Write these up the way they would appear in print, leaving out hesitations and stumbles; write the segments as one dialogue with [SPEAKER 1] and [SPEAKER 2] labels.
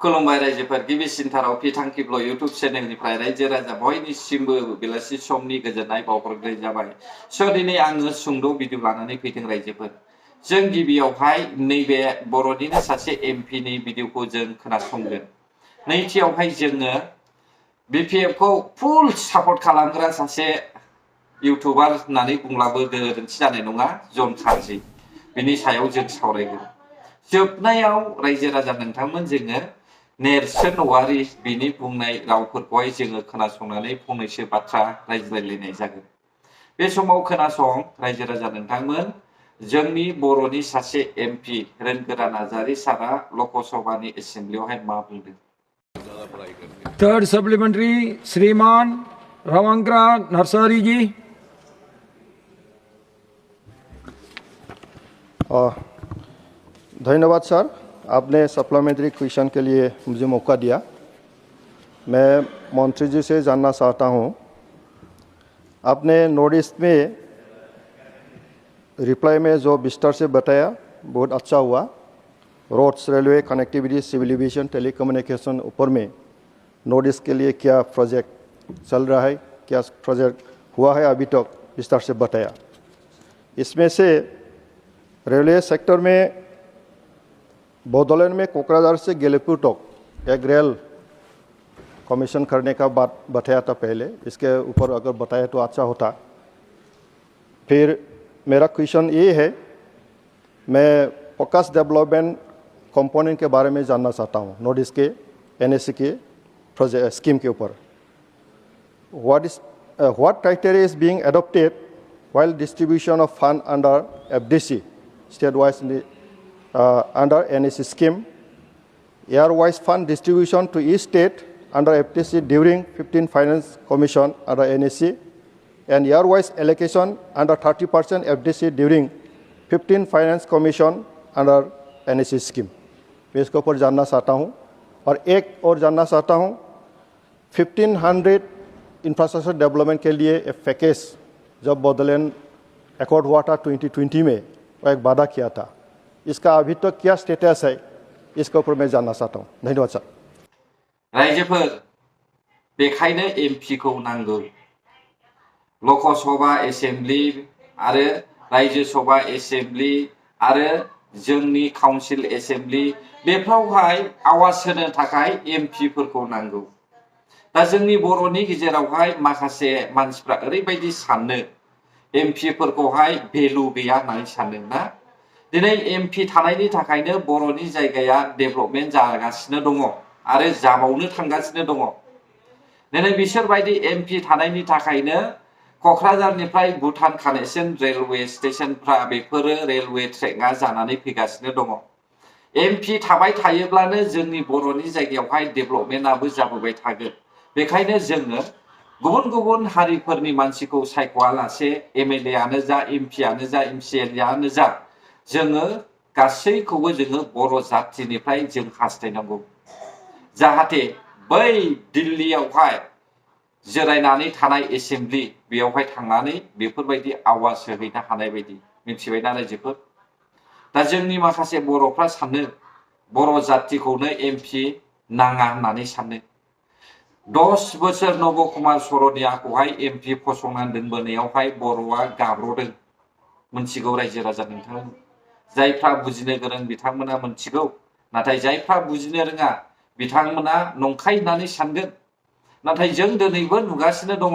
[SPEAKER 1] खुलुमबाय रायजोफोर गिबिसिनथाराव फिथांखिब्ल इउटुब चेनेलनिफ्राय रायजो राजा बयनिसिमबो बेलासि समनि गोजोननाय बावहरग्रोनाय जाबाय। स' दिनै आङो सुंद' भिडिअ लानानै फैदों रायजोफोर। जों गिबियावहाय नैबे बर'निनो सासे एमपिनि भिडिअखौ जों खोनासंगोन। नैथियावहाय जोङो बिपिएफखौ फुल सापर्ट खालामग्रा सासे इउटुबार होननानै बुंब्लाबो गोरोन्थि जानाय नङा, जन खारजि। बिनि सायाव जों सावरायगोन। जोबनायाव रायजो राजा नोंथांमोन जोङो नेरसोन औवारि बिनि बुंनाय रावफोरखौहाय जोङो खोनासंनानै फंनैसो बाथ्रा रायज्लायलायनाय जागोन। बे समाव खोनासं रायजो राजा नोंथांमोन, जोंनि बर'नि सासे एमपि रोनगोरा नार्जारी सारा लकसभानि एसेम्बलियावहाय मा बुंदों।
[SPEAKER 2] थर्ड सप्लीमेंट्री श्रीमान रवांकरा नरसरी जी।
[SPEAKER 3] धन्यवाद सर, आपने सप्लीमेंट्री क्वेश्चन के लिए मुझे मौका दिया। मैं मंत्री जी से जानना चाहता हूँ, आपने नॉर्थ ईस्ट में रिप्लाई में जो विस्तार से बताया बहुत अच्छा हुआ। Roads, railway, connectivity, civil aviation, telecommunication ऊपर में नॉर्थ ईस्ट के लिए क्या प्रोजेक्ट चल रहा है, क्या प्रोजेक्ट हुआ है अभी तक, विस्तार से बताया। इसमें से रेलवे सेक्टर में बोडोलैंड में कोकराझार से गेलेपुर तक एक रेल कमीशन करने का बात बताया था पहले, इसके ऊपर अगर बताया तो अच्छा होता। फिर मेरा क्वेश्चन ये है, मैं फोकस डेवलपमेंट कंपोनेंट के बारे में जानना चाहता हूँ नॉर्थ ईस्ट के एनएसी के प्रोजेक्ट स्कीम के ऊपर। What criteria is being adopted while distribution of fund under FDC state-wise under NEC scheme, year-wise fund distribution to each state under FDC during 15 Finance Commission under NEC, and year-wise allocation under 30% FDC during 15 Finance Commission under NEC scheme। मैं इसके ऊपर जानना चाहता हूँ। और एक और जानना चाहता हूँ, 1500 इंफ्रास्ट्रक्चर डेवलपमेंट के लिए एक पैकेज जब बोडोलैंड एकॉर्ड हुआ था 2020 में, वो एक वादा किया था, इसका अभी तक क्या स्टेटस है, इसके ऊपर मैं जानना चाहता हूँ। धन्यवाद सर।
[SPEAKER 1] रायजोफोर, बेखायनो एमपिखौ नांगौ। लकसभा एसेम्बलि आरो रायजो सभा एसेम्बलि आरो जोंनि काउन्सिल एसेम्बलि बेफ्रावहाय आवाज होनो थाखाय एमपिफोरखौ नांगौ। दा जोंनि बर'नि गेजेरावहाय माखासे मानसिफ्रा ओरैबायदि सानो एमपिफोरखौहाय भेलु गैया होननानै सानो ना। दिनै एमपि थानायनि थाखायनो बर'नि जायगाया डेभलपमेन्ट जागासिनो दङ आरो जाबावनो थांगासिनो दङ। दिनै बिसोरबायदि एमपि थानायनि थाखायनो क'क्राझारनिफ्राय भुटान कानेक्सन रेलवे स्टेशनफ्रा बेफोरो रेलवे ट्रेकआ जानानै फैगासिनो दङ। एमपि थाबाय थायोब्लानो जोंनि बर'नि जायगायावहाय डेभलपमेन्टआबो जाबोबाय थागोन। बेखायनो जोङो गुबुन गुबुन हारिफोरनि मानसिखौ सायख'आलासे एमएलए आनो जा, एमपि आनो जा, एमसिएल आनो जा, जोङो गासैखौबो जोङो बर' जाथिनिफ्राय जों हास्थायनांगौ। जाहाथे बै दिल्लीयावहाय जिरायनानै थानाय एसेम्बलि बेयावहाय थांनानै बेफोरबायदि आवाज होहैनो हानाय बायदि। मिथिबायना रायजोफोर? दा जोंनि माखासे बर'फ्रा सानो बर' जातिखौनो एमपि नाङा होननानै सानो। 10 बोसोर नब कुमार सरनियाखौहाय एमपि फसंनानै दोनबोनायावहाय बर'आ गाब्र'दों। मोनथिगौ रायजो राजा नोंथांमोन। जायफ्रा बुजिनो गोरों बिथांमोना मोनथिगौ, नाथाय जायफ्रा बुजिनो रोङा बिथांमोना नंखाय होननानै सानगोन। नाथाय जों दिनैबो नुगासिनो दङ,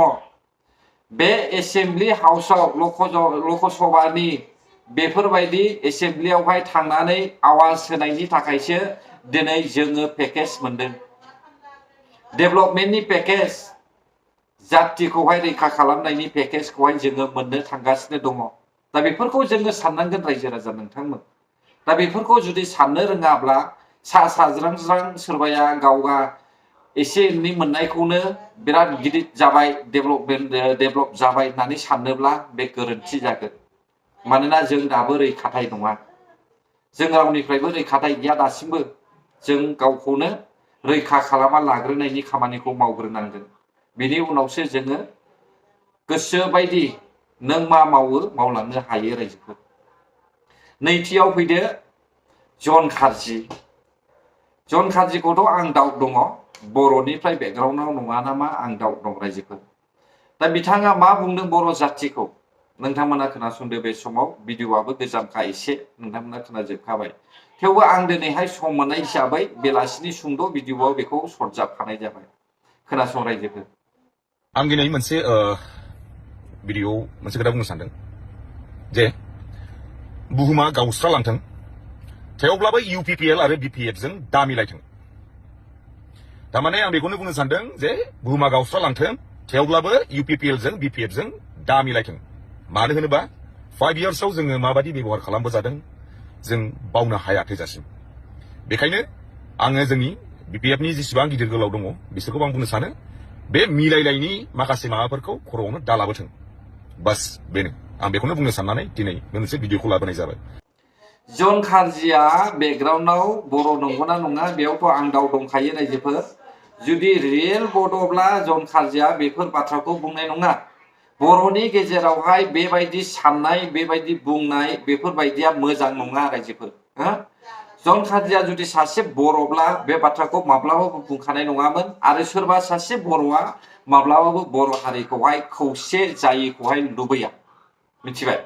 [SPEAKER 1] बे एसेम्बलि हाउसआव लकसभानि बेफोरबायदि एसेम्बलियावहाय थांनानै आवाज होनायनि थाखायसो दिनै जोङो पेकेज मोनदों। डेभलपमेन्टनि पेकेज, जातिखौहाय रैखा खालामनायनि पेकेजखौहाय जोङो मोननो थांगासिनो दङ। दा बेफोरखौ जोङो साननांगोन रायजो राजा नोंथांमोन। दा बेफोरखौ जुदि साननो रोङाब्ला सा साज्रां सोरबाया गावगा एसे एनै मोननायखौनो बिराद गिदिर जाबाय, डेभलप जाबाय होननानै साननोब्ला बे गोरोन्थि जागोन। मानोना जों दाबो रैखाथाय नङा। जों रावनिफ्रायबो रैखाथाय गैया दासिमबो। जों गावखौनो रैखा खालामना लाग्रोनायनि खामानिखौ मावग्रोनांगोन। बिनि उनावसो जोङो गोसो बायदि नों मा मावो मावलांनो हायो रायजोफोर। नैथियाव फैदो जन खारजि। जन खारजिखौथ' आं डाउट दङ बर'निफ्राय बेकग्राउन्डआव नङा नामा आं डाउट दं रायजोफोर दा बिथाङा मा बुंदों बर' जाथिखौ नोंथांमोना खोनासंदो बे समाव भिडिअ'आबो गोजामखा एसे नोंथांमोना खोनाजोबखाबाय थेवबो आं दिनैहाय सम मोननाय हिसाबै बेलासिनि सुंद' भिडिअ'आव बेखौ सरजाबखानाय जाबाय खोनासं रायजोफोर
[SPEAKER 4] आं दिनै मोनसे भिडिअ मोनसे खोथा बुंनो सानदों जे बुहुमा गावस्रालांथों थेवब्लाबो UPPL आरो BPF जों दा मिलायथों थारमाने आं बेखौनो बुंनो सानदों जे बुहुमा गावस्रालांथों थेवब्लाबो UPPL जों BPF जों दा मिलायथों मानो होनोबा 5 इयार्सआव जोङो माबादि बेबहार खालामबोजादों जों बावनो हाया थैजासिम बेखायनो आङो जोंनि BPF नि जेसेबां गिदिर गोलाव दङ बिसोरखौ आं बुंनो सानो बे मिलायलायनि माखासे माबाफोरखौ खर'आवनो दालाबोथों बास बेनो आं बेखौनो बुंनो साननानै दिनै मोनसे भिडिअखौ लाबोनाय जाबाय
[SPEAKER 1] जन खारजिया बेकग्राउन्डआव बर' नंगौना नङा बेयावथ' आं दाउ दंखायो रायजोफोर जुदि रियेल बड'ब्ला जन खारजिया बेफोर बाथ्राखौ बुंनाय नङा बर'नि गेजेरावहाय बेबायदि साननाय बेबायदि बुंनाय बेफोरबायदिया मोजां नङा रायजोफोर जन खारजिया जुदि सासे बर'ब्ला बे बाथ्राखौ माब्लाबाबो बुंखानाय नङामोन आरो सोरबा सासे बर'आ माब्लाबाबो बर' हारिखौहाय खौसे जायैखौहाय लुबैया मिथिबाय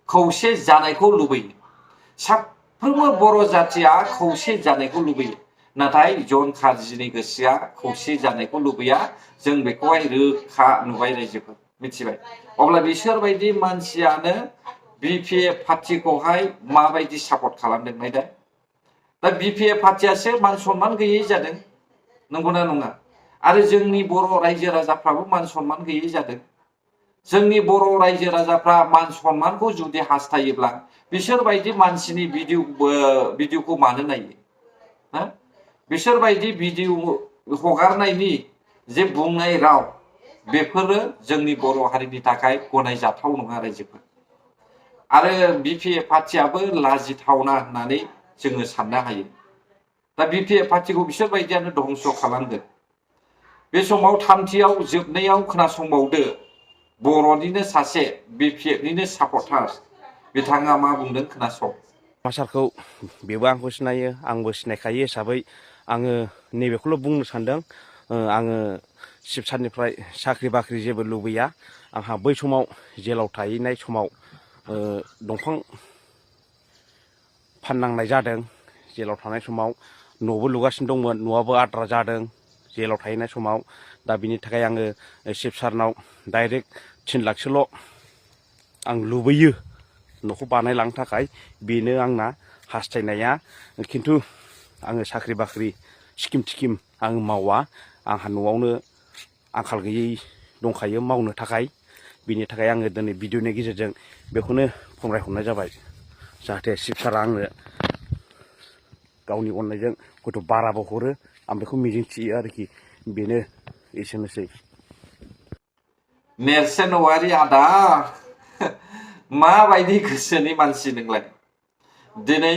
[SPEAKER 1] खौसे जानायखौ लुबैयो साफ्रोमबो बर' जातिया खौसे जानायखौ लुबैयो नाथाय जन खारजिनि गोसोआ खौसे जानायखौ लुबैया जों बेखौहाय रोखा नुबाय रायजोफोर मिथिबाय अब्ला बिसोरबायदि मानसियानो BPF पार्टिखौहाय माबायदि सापर्ट खालामदों नायदा दा BPF पार्टियासो मान सनमान गैयै जादों नंगौना नङा आरो जोंनि बर' रायजो राजाफ्राबो मान सनमान गैयै जादों जोंनि बर' रायजो राजाफ्रा मान सनमानखौ जुदि हास्थायोब्ला बिसोरबायदि मानसिनि भिडिअखौ मानो नायो बिसोरबायदि भिडिअ हगारनायनि जे बुंनाय राव बेफोरो जोंनि बर' हारिनि थाखाय गनायजाथाव नङा रायजोफोर आरो BPF पार्टियाबो लाजिथावना होननानै जोङो साननो हायो दा BPF पार्टिखौ बिसोरबायदियानो धंस खालामगोन बे समाव थामथियाव जोबनायाव खोनासंबावदो बर'निनो सासे BPF निनो सापर्टार बिथाङा मा बुंदों खोनासं
[SPEAKER 5] मासारखौ बेबो आंखौ सिनायो आंबो सिनायखायो हिसाबै आङो नैबेखौल' बुंनो सानदों आङो शिबसारनिफ्राय साख्रि बाख्रि जेबो लुबैया आंहा बै समाव जेलाव थाहैनाय समाव दंफां फाननांनाय जादों जेलाव थानाय समाव न'बो लुगासिनो दंमोन न'आबो आद्रा जादों जेलाव थाहैनाय समाव दा बिनि थाखाय आङो शिबसारनाव डाइरेक्ट 3 लाखसोल' आं लुबैयो न'खौ बानायलांनो थाखाय बेनो आंना हास्थायनाया खिन्थु आङो साख्रि बाख्रि स्किम थिकिम आङो मावा आंहा न'आवनो आंखाल गैयै दंखायो मावनो थाखाय बिनि थाखाय आङो दिनै भिडिअनि गेजेरजों बेखौनो फोरमायहरनाय जाबाय जाहाथे शिबसारा आंनो गावनि अननायजों हयथ' बाराबो हरो आं बेखौ मिजिंथियो आरोखि बेनो एसेनोसै
[SPEAKER 1] नेरसोन औवारि आदा माबायदि गोसोनि मानसि नोंलाय दिनै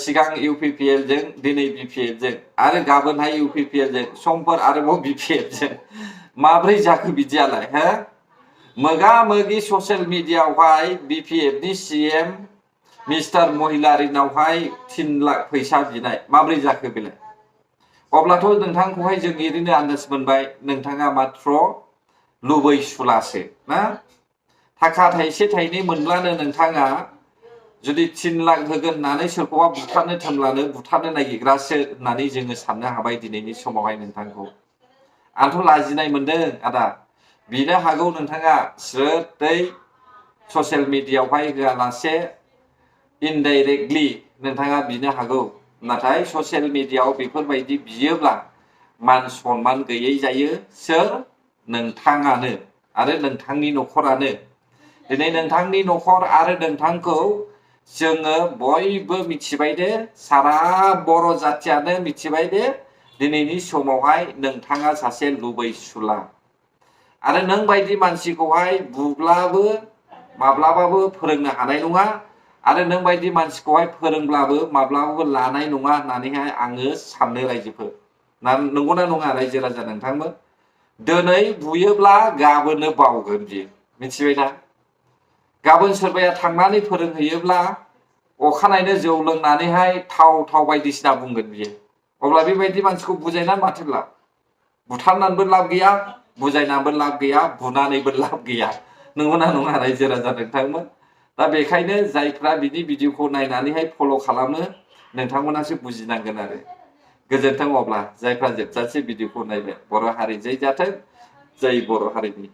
[SPEAKER 1] सिगां UPPL जों दिनै BPF जों आरो गाबोनहाय UPPL जों समफोर आरोबाव BPF जों माब्रै जाखो बिदियालाय मोगा मोगि ससियेल मिडियाआवहाय BPF नि CM मिस्टार महिलारिनावहाय 3 लाख फैसा बिनाय माब्रै जाखो बेलाय अब्लाथ' नोंथांखौहाय जों ओरैनो आन्दाज मोनबाय नोंथाङा मात्र लुबैसुलासो ना थाखा थाइसे थाइनै मोनब्लानो नोंथाङा जुदि 3 लाख होगोन होननानै सोरखौबा बुथारनो थोनब्लानो बुथारनो नागिरग्रासो होननानै जोङो साननो हाबाय दिनैनि समावहाय नोंथांखौ आंथ' लाजिनाय मोनदों आदा बिनो हागौ नोंथाङा स्रोदै ससियेल मिडियाआवहाय होआलासे इनडाइरेक्टलि नोंथाङा बिनो हागौ नाथाय ससियेल मिडियाआव बेफोरबायदि बियोब्ला मान सनमान गैयै जायो सोर नोंथाङानो आरो नोंथांनि न'खरानो दिनै नोंथांनि न'खर आरो नोंथांखौ जोङो बयबो मिथिबाय दे सारा बर' जातियानो मिथिबाय दे दिनैनि समावहाय नोंथाङा सासे लुबैसुला आरो नों बायदि मानसिखौहाय बुब्लाबो माब्लाबाबो फोरोंनो हानाय नङा आरो नों बायदि मानसिखौहाय फोरोंब्लाबो माब्लाबाबो लानाय नङा होननानैहाय आङो साननो रायजोफोर नंगौना नङा रायजो राजा नोंथांमोन दिनै बुयोब्ला गाबोननो बावगोन बियो मिथिबायना गाबोन सोरबाया थांनानै फोरोंहैयोब्ला अखानायनो जौ लोंनानैहाय थाव बायदिसिना बुंगोन बियो अब्ला बेबायदि मानसिखौ बुजायना माथो लाब बुथारनानैबो लाब गैया बुजायनानैबो लाब गैया बुनानैबो लाब गैया नंगौना नङा रायजो राजा नोंथांमोन दा बेखायनो जायफ्रा बिनि भिडिअखौ नायनानैहाय फल' खालामो नोंथांमोनासो बुजिनांगोन आरो गोजोन्थों अब्ला जायफ्रा जोबजासे भिडिअखौ नायबाय बर' हारि जै जाथों जै बर' हारिनि